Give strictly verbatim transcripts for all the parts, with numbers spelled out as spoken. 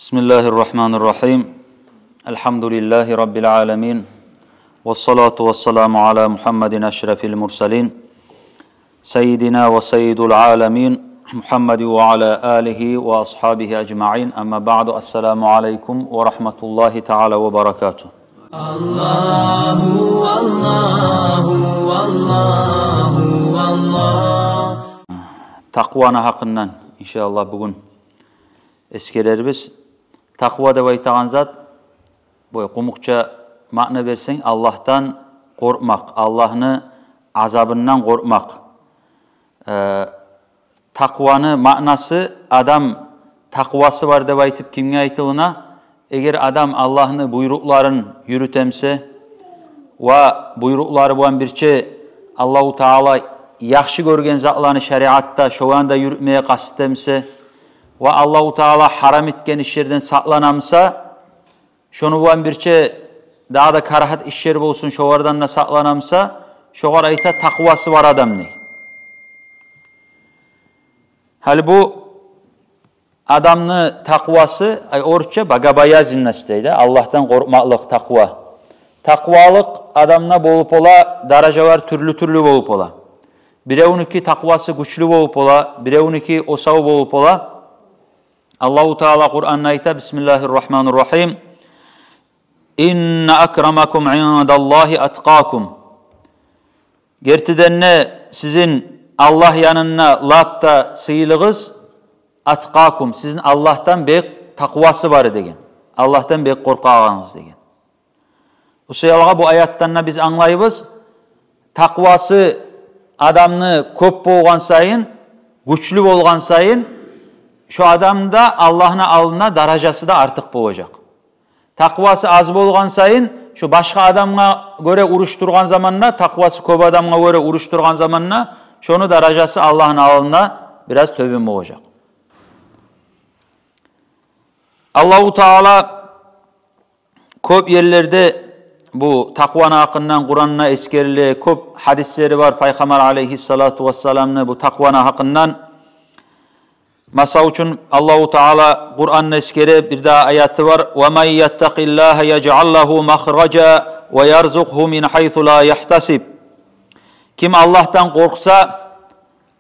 بسم الله الرحمن الرحيم. الحمد لله رب العالمين. والصلاة والسلام على محمد أشرف المرسلين. سيدنا وسيد العالمين محمد وعلى آله وأصحابه أجمعين. أما بعد. السلام عليكم ورحمة الله تعالى وبركاته. Аллагьу, Аллагьу, Аллагьу, Аллагь. Такъваны гьакъындан, иншааллагь, бугюн эсгерербиз. Такъва деп айтагъан зат, бу къумукъча маъна берсенг, Аллагьдан къоркъмакъ, Аллагьны азабындан къоркъмакъ. Э, такъваны маънасы, адам такъвасы бар деп айтып кимге айтылына? Эгер адам Аллагьны буйрукъларын юрютемсе ва буйрукълары булан бирче Аллагьу Таала яхшы гёрген затланы шариатда, шоланы да юрютмеге къаст этемсе, ва Аллагьу Таала гьарам этген ишлерден сакъланамса, шону булан бирче дагъы да карагьат ишлер болсун, шолардан да сакъланамса, шогъар айта такъвасы бар адам дей. Гьали бу адамны такъвасы, ай, орусча богобоязненность дейди, Аллагьдан къоркъмакълыкъ, такъва. Такъвалыкъ адамда болуп бола, даражалар тюрлю-тюрлю болуп бола. Биревнюки такъвасы гючлю болуп бола, биревнюки осал болуп бола. Аллагьу Таала Къуранда айта: بسم الله الرحمن الرحيم. إن أكرمكم عند الله أتقاكم. Гертиден де сизин Аллагь янында лап да сыйлыгъыз, أتقاكم, сизин Аллагьдан бек такъвасы бар деген. Аллагьдан бек къоркъагъаныгъыз деген. Бу саялгъа бу аятдан да биз англайбыз, такъвасы адамны кёп болгъан сайын, гючлю болгъан сайын, шо адам да Аллагьны алдында даражасы да артыкъ болажакъ. Такъвасы аз болгъан сайын, шо башгъа адамгъа гёре уруштургъан заманда, такъвасы кёп адамгъа гёре уруштургъан заманда, шону даражасы Аллагьны алдында бираз тёбен болажакъ. Аллагьу Таала кёп ерлерде бу такъваны гьакъындан Къуранда эсгериле, кёп гьадислери бар Пайхаммар алейгьиссалату вассаламны бу такъваны гьакъындан. Масал учун, Аллагьу Таала Къуранда эсгере, бир де аяты бар: ومن يتق الله يجعل له مخرجا ويرزقه من حيث لا يحتسب. Ким Аллагьдан къоркъса,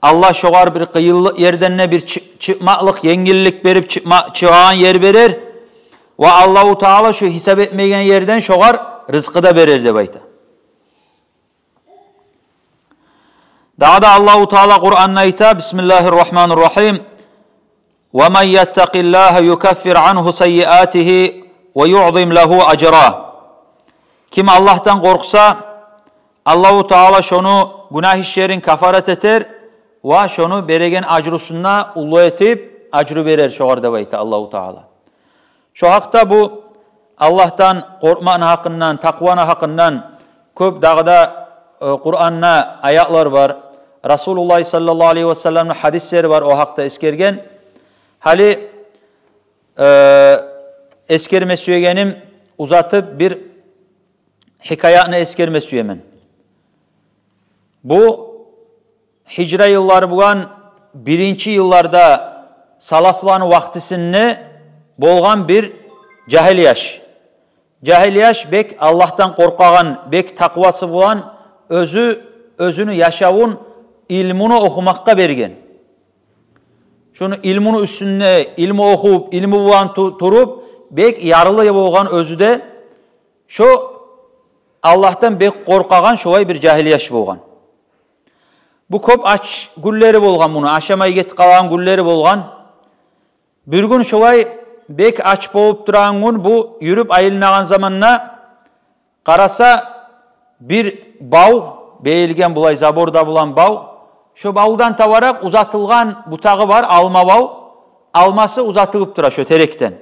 Аллагь шогъар бир къыйынлыкъ ерден де бир чы-, чыкъмакълыкъ, енгиллик берип, чыкъма-, чыгъагъан ер берер. Ва Аллагьу Таала шо гьисап этмеген ерден шогъар рызкъы да берер деп айта. Дагъы да Аллагьу Таала Къуранда айта: بسم الله الرحمن الرحيم. ومن يتق الله يكفر عنه سيئاته ويعظم له أجرا. Ким Аллагьдан къоркъса, Аллагьу Таала шону гюнагь ишлерин кафарат этер ва шону береген ажрусун да уллу этип, ажру берер шогъар деп айта Аллагьу Таала. Шо гьакъда, бу Аллагьдан къоркъмакъны гьакъындан, такъваны гьакъындан кёп дагъы да, э, Къуранда аятлар бар. Расулуллагь саллаллагьу алейгьи вассаламны гьадислери бар о гьакъда эсгерген. Гьали, э, эсгерме сюегеним, узатып, бир гьикаятны эсгерме сюемен. Бу гьижра йыллары булан биринчи йылларда, салафланы вакътисинде болгъан бир жагьил яш. Жагьил яш бек Аллагьдан къоркъагъан, бек такъвасы булан оьзю, оьзюню яшавун илмуну охумакъгъа берген. Шону илмуну уьстюнде илму охуп, илму булан ту-, туруп, бек ярлы болгъан оьзю де. Шо Аллагьдан бек къоркъагъан шолай бир жагьил яш болгъан. Бу кёп ач гюнлери болгъан муну, ашамай гетип къалагъан гюнлери болгъан. Бир гюн шолай бек ач болуп турагъан гюн, бу юрюп айланагъан заманда къараса, бир бав, бегилген булай заборда булан бав, шо бавдан табаракъ узатылгъан бутагъы бар, алма бав, алмасы узатылып тура шо терекден.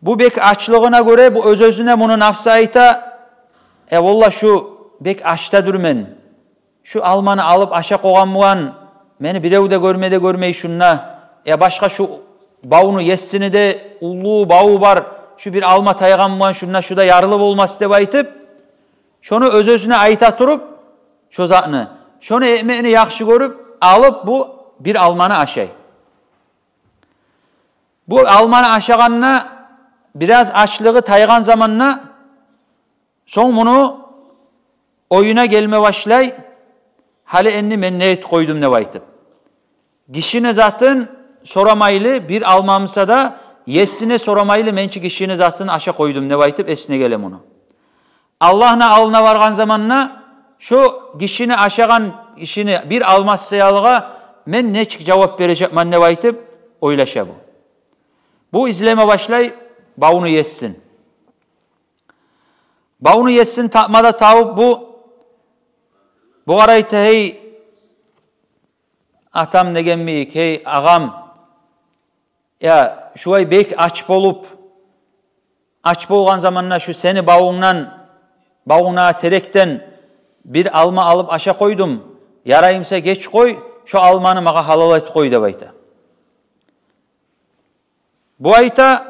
Бу бек ачлыгъына гёре, бу оьз-оьзюне, муну нафсы айта: «Э, валлагь, шу бек ач да дюрмен. Шу алманы алып ашап къойгъан булан, мени бирев де гёрме де гёрмей шунда. Э, башгъа шу бавну есини де, уллу баву бар, шу бир алма тайгъан булан шунда, шу да ярлы болмас», — деп айтып, шону оьз-оьзюне айта туруп, шо затны, шону этмекни яхшы гёрюп, алып бу бир алманы ашай. Бу алманы ашагъанда бираз ачлыгъы тайгъан заманда, сонг муну оюна гелме башлай: «Гьали энни мен не этип къойдум?» – деп айтып. Гишини затын сорамайлы, бир алма буса да, есине сорамайлы, мен чи гишини затын ашап къойдум деп айтып эсине геле муну. Аллагьны алдына баргъан заманда, шо гишини ашагъан, гишини бир алмасы саялыгъа мен нечик жавап бережекмен деп айтып ойлаша бу. Бу излеме башлай бавну есин. Бавну есин тапма да тавуп бу, бугъар айта: «Гьей, атам дегенмик, гьей, агъам, я, шулай бек ач болуп, ач болгъан заманда шу сени бавунгдан, бавунгда терекден бир алма алып ашап къойдум. Ярай буса, геч къой, шо алманы магъа гьалал этип къой», – деп айта. Бу айта,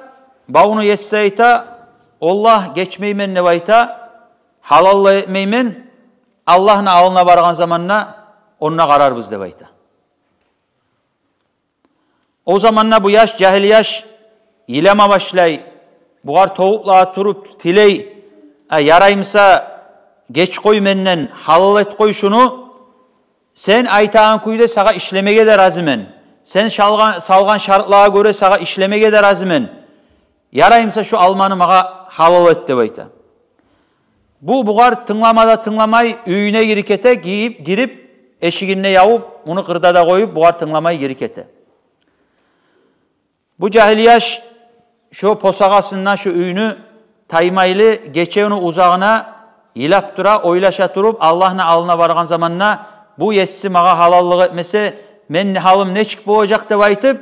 бавну еси айта: «Валлагь, гечмеймен, – деп айта, – гьалал да этмеймен, Аллагьны алдына баргъан заманда онда къарарбыз», – деп айта. О заманда бу яш, жагьил яш йылама башлай, бугъар тобукълай туруп тилей: «А, ярай буса, геч къой менден, гьалал эт къой шуну. Сен айтагъан кюйде сагъа ишлемеге де разимен. Сен шалгъан, салгъан шартлагъа гёре сагъа ишлемеге де разимен. Ярай буса, шу алманы магъа гьалал эт», – деп айта. Бу бугъар тынглама да тынгламай, уьюне гирип гете, гийип, гирип, эшигин де явуп, муну къырда да къоюп, бугъар тынгламай гирип гете. Бу жагьил яш шо посагъасында шо уьйню таймайлы, гечени узагъына йылап тура, ойлаша туруп, Аллагьны алдына баргъан заманда: «Бу еси магъа гьалаллыкъ этмесе, мени гьалым нечик болажакъ?» – деп айтып,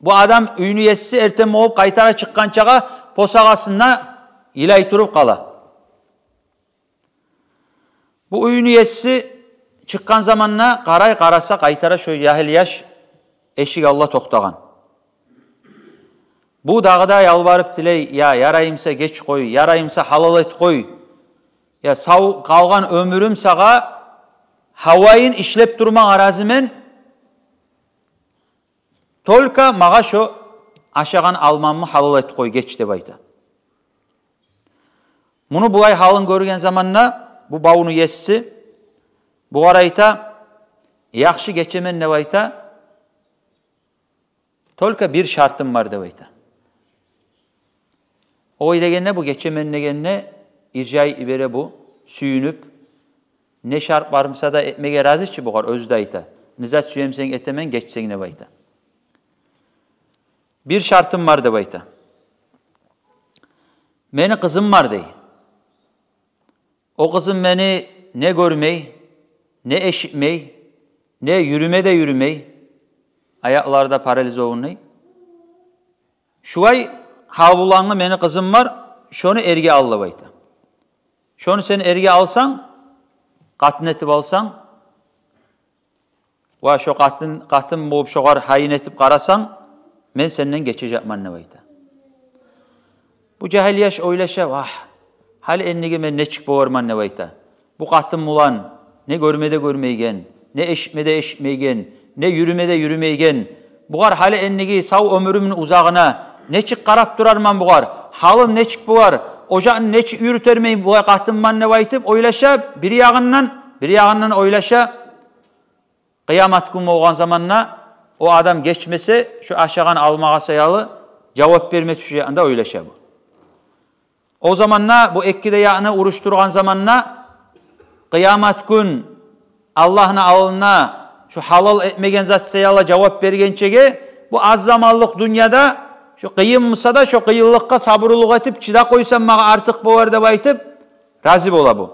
бу адам, уьйню еси, эртен болуп къайтара чыкъгъанчагъа посагъасында йылай туруп къала. Бу уьйню еси чыкъгъан заманда къарай, къараса, къайтара шо жагьил яш эшик алда токътагъан. Бу дагъы да ялбарып тилей: «Я, ярай буса, геч къой, ярай буса, гьалал эт къой. Я, сав къалгъан оьмюрюм сагъа гьавайын ишлеп турмагъа разимен. Только магъа шо ашагъан алмамны гьалал эт къой, геч», – деп айта. Муну булай гьалын гёрген заманда бу бавну еси бугъар айта: «Яхшы, гечемен, – деп айта, – только бир шартым бар», – деп айта. Олай дегенде, бу «гечемен» дегенде, иржай йибере бу, сююнюп, не шарт бар буса да этмеге рази чи бугъар, оьзю де айта: «Не зат сюемсенг этемен, гечсенг», – деп айта. «Бир шартым бар, – деп айта. – Мени къызым бар, – дей. – О къызым мени не гёрмей, не эшитмей, не юрюме де юрюмей, аякълары да парализованный. Шулай гьал булангъы мени къызым бар, шону эрге ал», – деп айта. «Шону сен эрге алсанг, къатын этип алсанг, ва шо къатын, къатын болуп шогъар гьайын этип къарасанг, мен сенден гечежекмен», – деп айта. Бу жагьил яш ойлаша: «Вагь, гьали энниги мен нечик боларман?» – деп айта. «Бу къатын булан не гёрме де гёрмейген, не эшитме де эшитмейген, не юрюме де юрюмейген. Бугъар гьали энниги сав оьмюрюмню узагъына нечик къарап турарман бугъар? Гьалым нечик болар? Ожакъны нечик юрютермен бугъар къатынман?» – деп айтып ойлаша бир ягъындан, бир ягъындан ойлаша: къыямат гюн болгъан заманда о адам гечмесе, шо ашагъан алмагъа саялы жавап берме тюшежегин де ойлаша бу. О заманда, бу эки де якъны урушдургъан заманда, къыямат гюн Аллагьны алдына шо гьалал этмеген зат саялы жавап бергенчеге, бу аз заманлыкъ дюньяда шо къыйын буса да, шо къыйынлыкъгъа сабурлукъ этип чыдап къойсам, магъа артыкъ болар деп айтып, рази бола бу.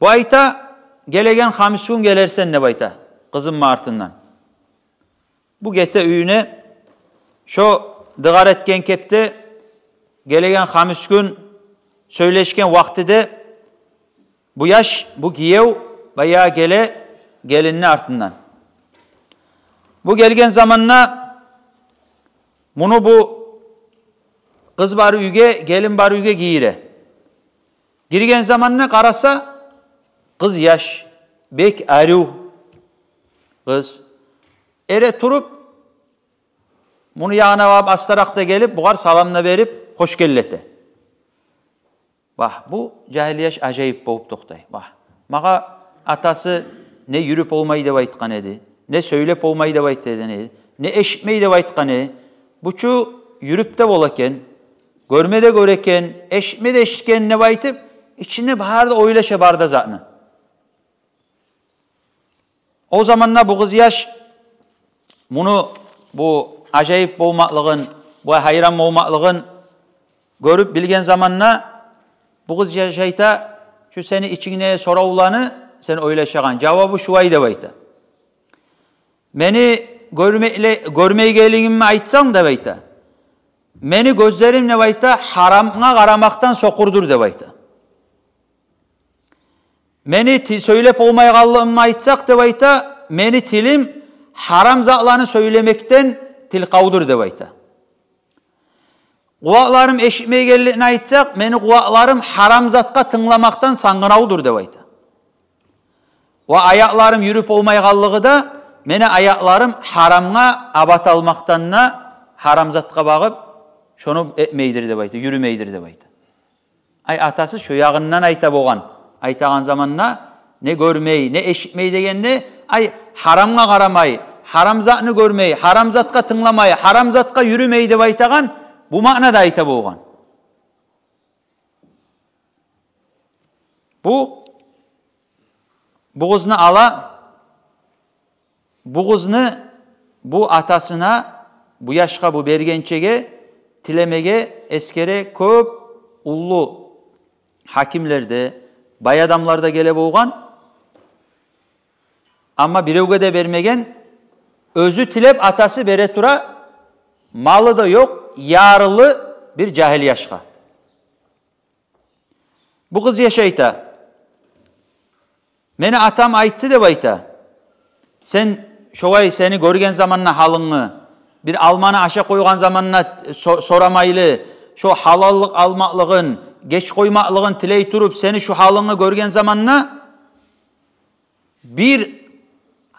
Бу айта: «Гелеген хамис гюн гелерсен, – деп айта, – къызымны артындан». Бу гете уьюне. Шо дыгъар этген кепде гелеген хамис гюн сёйлешген вакътиде бу яш, бу гиев, баягъы геле гелинни артындан. Бу гелген заманда муну бу къыз бар уьйге, гелин бар уьйге гийире. Гирген заманда къараса, къыз яш, бек арив къыз. Эретуруп, Муну ягъына барып, астаракъда гелип, бугъар салам да берип, хош гелди эте. Вагь, бу жагьил яш ажайып болуп токътай. Вагь, магъа атасы не юрюп болмай деп айтгъан эди, не сёйлеп болмай деп айтгъан эди, не эшитмей деп айтгъан эди. Бу чу юрюп де бола экен, гёрме де гёре экен, эшитме де эшитген деп айтып, ичинде бары да ойлаша бары да затны. О заманда бу къыз яш муну, бу ажайып болмакълыгъын, бу гьайран болмакълыгъын гёрюп билген заманда, бу къыз яш айта: «Шу сени ичингде соравланы, сен ойлашагъан, жавабы шулай», — деп айта. «Мени гёрмейле-, гёрмейгенлигимни айтсанг, — деп айта, — мени гёзлерим, — деп айта, — гьарамгъа къарамакъдан сокъурдур, — деп айта. — Мени ти-, сёйлеп болмайгъанлыгъымны айтсакъ, — деп айта, — мени тилим гьарам затланы сёйлемекден тилкъавдур, — деп айта. — Къулакъларым эшитмейгенлигин айтсакъ, мени къулакъларым гьарам затгъа тынгламакъдан сангыравдур, — деп айта. — Ва аякъларым юрюп болмайгъанлыгъы да, мени аякъларым гьарамгъа абат алмакъдан да, гьарам затгъа багъып, шону этмейдир, — деп айта, — юрюмейдир», — деп айта. Ай, атасы шо ягъындан айта болгъан. Айтагъан заманда не гёрмей, не эшитмей дегенде, ай, гьарамгъа къарамай, гьарам затны гёрмей, гьарам затгъа тынгламай, гьарам затгъа юрюмей деп айтагъан, бу маънада айта болгъан. Бу, бу къызны ала, бу къызны, бу атасына, бу яшгъа, бу бергенчеге тилемеге эсгере кёп уллу гьакимлер де, бай адамлар да геле болгъан. Амма биревге де бермеген, оьзю тилеп, атасы бере тура, малы да ёкъ, ярлы бир жагьил яшгъа. Бу къыз яш айта: «Мени атам айтды, — деп айта, — сен шолай, сени гёрген заманда гьалынгны, бир алманы ашап къойгъан заманда со-, сорамайлы, шо гьалаллыкъ алмакълыгъын геч къоймакълыгъын тилей туруп, сени шу гьалынгны гёрген заманда, бир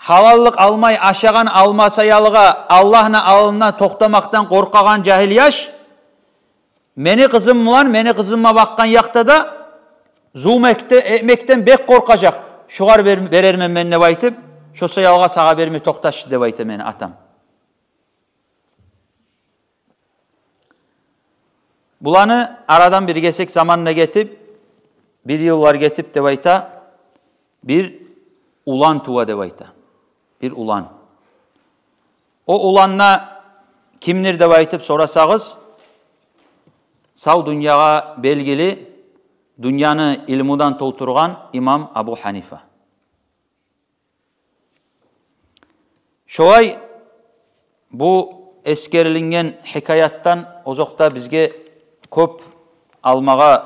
гьалаллыкъ алмай ашагъан алма саялыгъа Аллагьны алдында токътамакъдан къоркъагъан жагьил яш, мени къызым булан, мени къызыма бакъгъан якъда да зулму этмекден бек къоркъажакъ. Шогъар бер-, берермен мен», — деп айтып, «шо саялыгъа сагъа берме токъташды», — деп айта мени атам. Буланы арадан бир гесек заман да гетип, бир йыллар гетип, деп айта, бир улан тува, деп айта. Бир улан. О улан да кимдир деп айтып сорасагъыз, сав дюньягъа белгили, дюньяны илмудан толтургъан имам Абу Гьанифа. Шолай бу эсгерилинген гьикаятдан озокъда бизге кёп алмагъа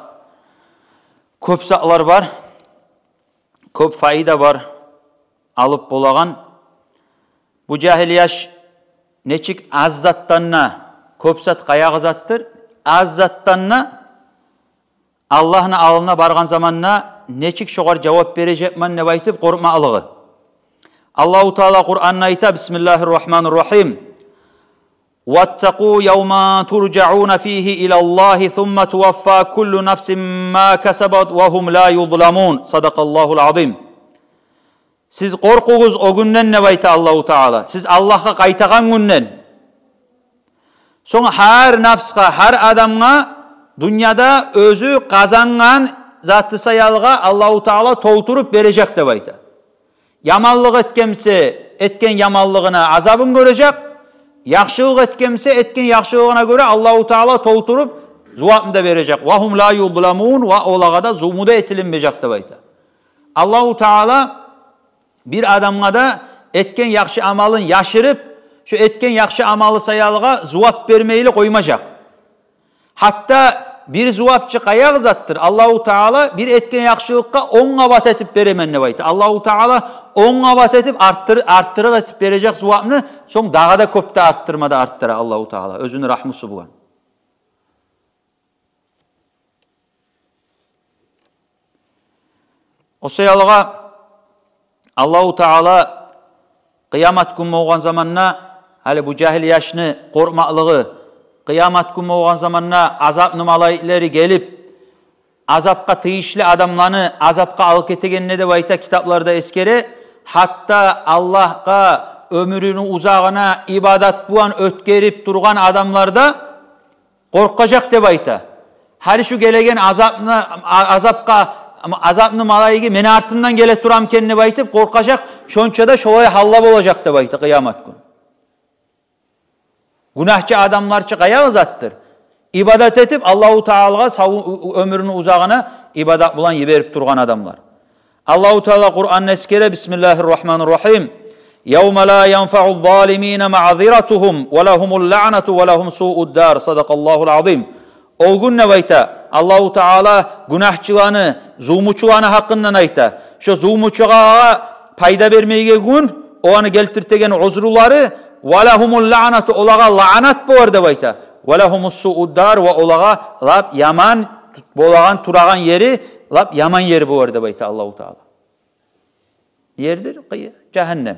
кёп затлар бар, кёп пайда бар алып болагъан. Бу жагьил яш нечик аз затдан да, кёп зат къаягъы затдыр, аз затдан да Аллагьны алдына баргъан заманда нечик шогъар жавап бережекмен деп айтып къоркъмакълыгъы. Аллагьу Таала Къуранда айта: «Бисмиллагьи ррагьмани ррагьим. Ваттакъу явман туржауна фигьи илаллагьи сумма туваффа куллу нафсин ма касабат ва гьум ла юзламун». Садакъаллагьул азим. Сиз къоркъугъуз о гюнден, деп айта Аллагьу Таала, сиз Аллагьгъа къайтагъан гюнден. Сонг гьар нафсгъа, гьар адамгъа дюньяда оьзю къазангъан заты саялыгъа Аллагьу Таала толтуруп бережек, деп айта. Яманлыкъ этген буса, этген яманлыгъына азабын гёрежек, яхшылыкъ этген буса, этген яхшылыгъына гёре Аллагьу Таала толтуруп зувапны да бережек. «Ва гьум ла юзламун», ва олагъа да зулму да этилинмежек, деп айта. Аллагьу Таала бир адамгъа да этген яхшы амалын яшырып, шо этген яхшы амалы саялыгъа зувап бермейли къоймажакъ. Гьатта бир зувап чы къаягъы затдыр, Аллагьу Таала бир этген яхшылыкъгъа он къабат этип беремен, деп айта. Аллагьу Таала он къабат этип арттыр-, арттырыкъ этип бережек зувапны, сонг дагъы да кёп де арттырма да арттыра Аллагьу Таала оьзюню рагьмусу булан. О саялыгъа Аллагьу Таала къыямат гюн болгъан заманда Гьали бу жагьил яшны къоркъмакълыгъы, къыямат гюн болгъан заманда азапны малайиклери гелип, азапгъа тийишли адамланы азапгъа алып гетегенде деп айта, китапларда эсгере, гьатта Аллагьгъа оьмюрюню узагъына ибадат булан оьтгерип тургъан адамлар да къоркъажакъ деп айта. Гьали шу гелеген азапны, а-, азапгъа, азапны малайиги мени артымдан геле турамы экен деп айтып къоркъажакъ, шонча да шолай гьалда болажакъ деп айта къыямат гюн. Гюнагьчы адамлар чы къаягъы затдыр? Ибадат этип, Аллагьу Таалагъа сав-, оьмюрюню узагъына ибадат булан йиберип тургъан адамлар. Аллагьу Таала Къуранда эсгере: «Бисмиллагьи ррагьмани ррагьим. Явма ла янфаъу ззалимина маъзиратугьум ва лагьумул лаънату ва лагьум суу ддар». Садакъаллагьул азим. Ол гюн деп айта, Аллагьу Таала гюнагьчыланы, зулмучуланы гьакъындан айта. Шо зулмучугъа пайда бермейген гюн, оланы гелтиртеген узрулары, «ва лагьумул лаънату», олагъа лаънат болар деп айта. «Ва лагьумус суу ддар», ва олагъа лап яман болагъан, турагъан ери лап яман ери болар деп айта Аллагьу Таала. Ердир къый-, жагьаннем.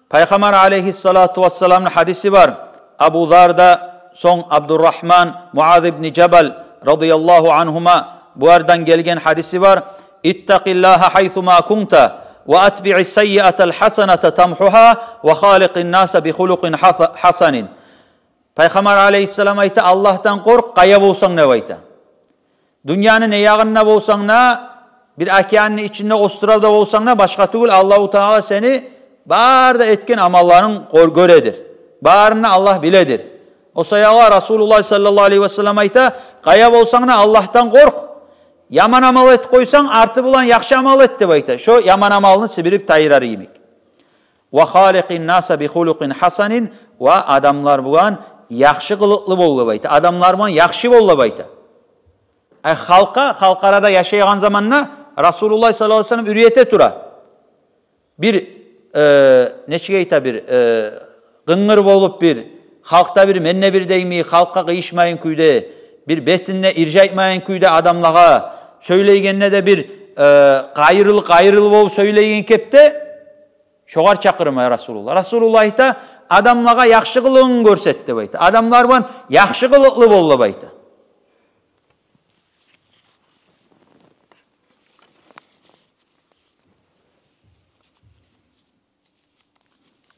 Пайхаммар алейгьиссалату вассаламны гьадиси бар. Абу Зарда, сонг Абдуррагьман, Муаз ибни Жабал радияллагьу ангьума, булардан гелген гьадиси бар: «Иттакъиллагьа гьайсума кунта ва атбиъис саййиатал гьасаната тамгьугьа ва халикъин наса би хулукъин гьаса-, гьасанин». Пайхаммар алейгьиссалам айта: «Аллагьдан къоркъ, къайда болсанг да», – деп айта. Дюньяны не ягъында болсанг да, бир океанны ичинде, островда болсанг да, башгъа тюгюл, Аллагьу Таала сени бары да этген амалларынг гёр-, гёредир. Барын да Аллагь биледир. О саялы Расулуллагь саллаллагьу алейгьи васаллам айта: «Къайда болсанг да, Аллагьдан къоркъ. Яман амал этип къойсанг, арты булан яхшы амал эт», – деп айта. Шо яман амалны сибирип тайдырар йимик. «Ва халикъин наса би хулукъин гьасанин», ва адамлар булан яхшы къылыкълы бол деп айта. Адамлар булан яхшы бол деп айта. Ай, халкъгъа, халкъ арада яшайгъан заманда Расулуллагь саллаллагьу алейгьи васаллам уьйрете тура. Бир, э, нечик айта, бир, э, къынгыр болуп, бир халкъда бир мен де бир деймей, халкъгъа къыйышмайын кюйде, бир бетин де иржайтмайын кюйде адамлагъа сёйлейгенде де бир, э, къайырылы-къайырылы болуп сёйлейген кепде, шогъар чакъырма Расулуллагь. Расулуллагь айта: «Адамлагъа яхшы къылыгъынгны гёрсет», – деп айта. «Адамлар булан яхшы къылыкълы бол», – деп айта.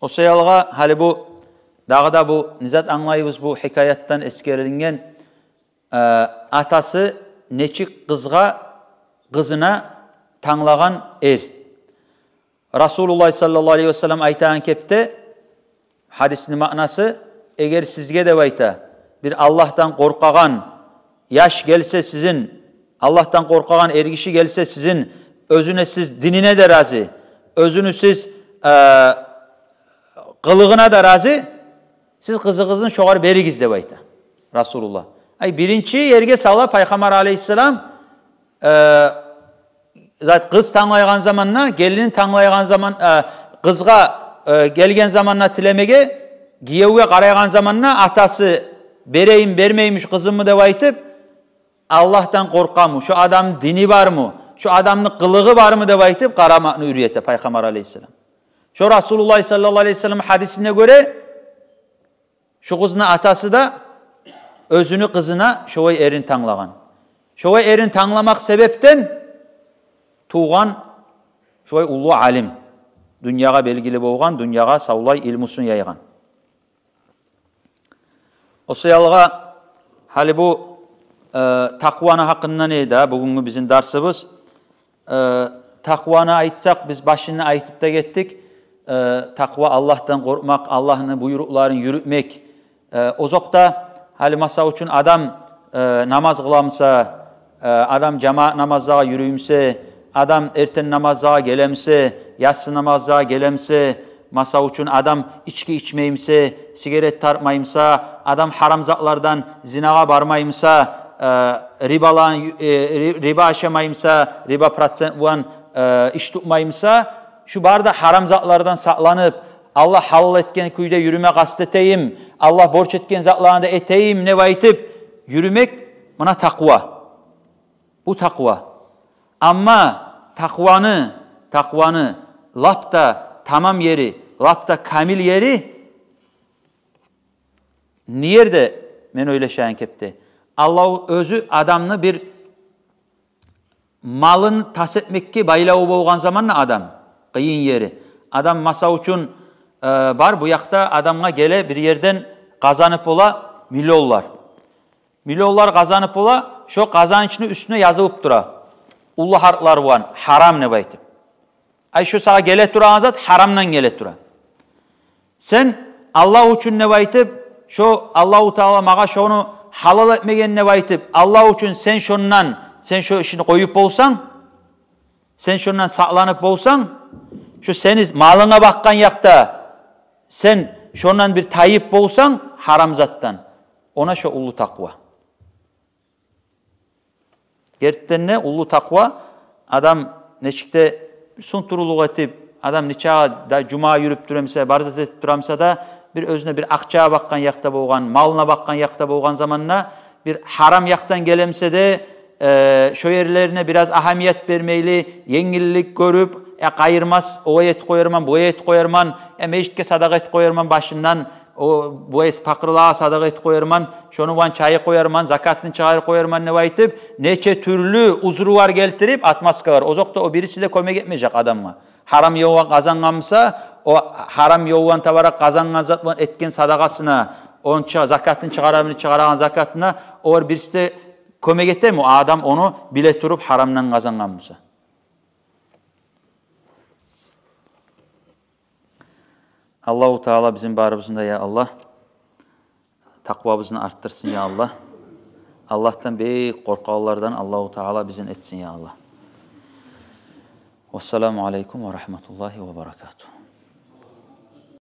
О саялы гьали бу, дагъы да бу не зат англайбыз бу гьикаятдан эсгерилинген, э, атасы нечик къызгъа, къызына танглагъан эр. Расулуллагь саллаллагьу алейгьи васаллам айтагъан кепде, гьадисни маънасы: «Эгер сизге, – деп айта, – бир Аллагьдан къоркъагъан яш гелсе сизин, Аллагьдан къоркъагъан эргиши гелсе сизин, оьзюню сиз динине де рази, оьзюню сиз, э, къылыгъына да рази, сиз къызыгъызны шогъар беригиз», – деп айта Расулуллагь. Ай, биринчи ерге сала Пайхаммар алейгьиссалам, э, зат, къыз танглайгъан заманда, гелин танглайгъан заман, э, къызгъа, э, гелген заманда тилемеге, гиевге къарайгъан заманда атасы: «Берейим, бермейим шу къызымны», – деп айтып, «Аллагьдан къоркъамы, шу адамны дини бармы, шу адамны къылыгъы бармы?» – деп айтып къарамакъны уьйрете Пайхаммар алейгьиссалам. Шо Расулуллагь саллаллагьу алейгьи васаллам гьадисине гёре, шу къызны атасы да оьзюню къызына шолай эрин танглагъан. Шолай эрин тангламакъ себепден тувгъан шолай уллу алим, дюньягъа белгили болгъан, дюньягъа савлай илмусун яйгъан. О саялы гьали бу, э, такъваны гьакъындан эди бугюнгю бизин дарсыбыз. Э, такъваны айтсакъ, биз башында айтып да гетдик. Э, такъва – Аллагьдан къоркъмакъ, Аллагьны буйрукъларын юрютмек. Э, озокъда, гьали, масал учун, адам, э, намаз къыламыса, э, адам жамаат намазлагъа юрюймюсе, адам эртен намазлагъа гелемисе, яссы намазлагъа гелемисе, масал учун, адам ички ичмеймисе, сигарет тартмаймыса, адам гьарам затлардан, зинагъа бармаймыса, э, рибалан, э, ри-, риба ашамаймыса, риба процент булан, э, иш тутмаймыса, шу бары да гьарам затлардан сакъланып, Аллагь гьалал этген кюйде юрюме къаст этейим, Аллагь борч этген затланы да этейим деп айтып юрюмек, муна такъва. Бу такъва. Амма такъваны, такъваны лап да тамам ери, лап да камил ери не ерде, мен ойлашагъан кепде, Аллагь оьзю адамны бир малын тас этмекге байлаву болгъан заманда адам, къыйын ери. Адам, масал учун, э, бар, бу якъда адамгъа геле, бир ерден къазанып бола миллионлар. Миллионлар къазанып бола, шо къазанычны уьстюне язылып тура уллу гьарплар булан, гьарам деп айтып. Ай, шо сагъа геле турагъан зат гьарамдан геле тура. Сен Аллагь учун деп айтып, шо Аллагьу Таала магъа шону гьалал этмеген деп айтып, Аллагь учун сен шондан, сен шо ишни къоюп болсанг, сен шондан сакъланып болсанг, шо сени малынга бакъгъан якъда сен шондан бир тайып болсанг, гьарам затдан, она шо уллу такъва. Гертиден де, уллу такъва, адам нечик де сунтурулукъ этип, адам нечакъы да жумагъа юрюп тура буса, бар зат этип тура буса да, бир оьзюне бир акъчагъа бакъгъан якъда болгъан, малына бакъгъан якъда болгъан заманда, бир гьарам якъдан геле буса да, э, шо ерлерине бираз агьамият бермейли, енгиллик гёрюп, э, къайырмас, олай этип къоярман, булай этип къоярман, э, межитге садакъа этип къоярман башындан, о, бу эс пакъырлагъа садакъа этип къоярман, шону булан чайып къоярман, закатын чыгъарып къоярман деп айтып, нече тюрлю узрулар гелтирип, отмазкалар. Озокъда, о бириси де кёмек этмежек адамгъа. Гьарам ёлгъа къазангъан буса, о гьарам ёлдан табаракъ къазангъан зат булан этген садакъасына, ону чы-, закатын чыгъарагъан, чыгъарагъан закатына, олар бириси де кёмек этеми, о адам ону биле туруп гьарамдан къазангъан буса? Аллагьу Таала бизин барыбызны да, я Аллагь, такъвабызны артдырсын, я Аллагь. Аллагьдан бек къоркъагъанлардан Аллагьу Таала бизин этсин, я Аллагь. Вассаламу алейкум ва рагьматуллагьи ва баракатугь.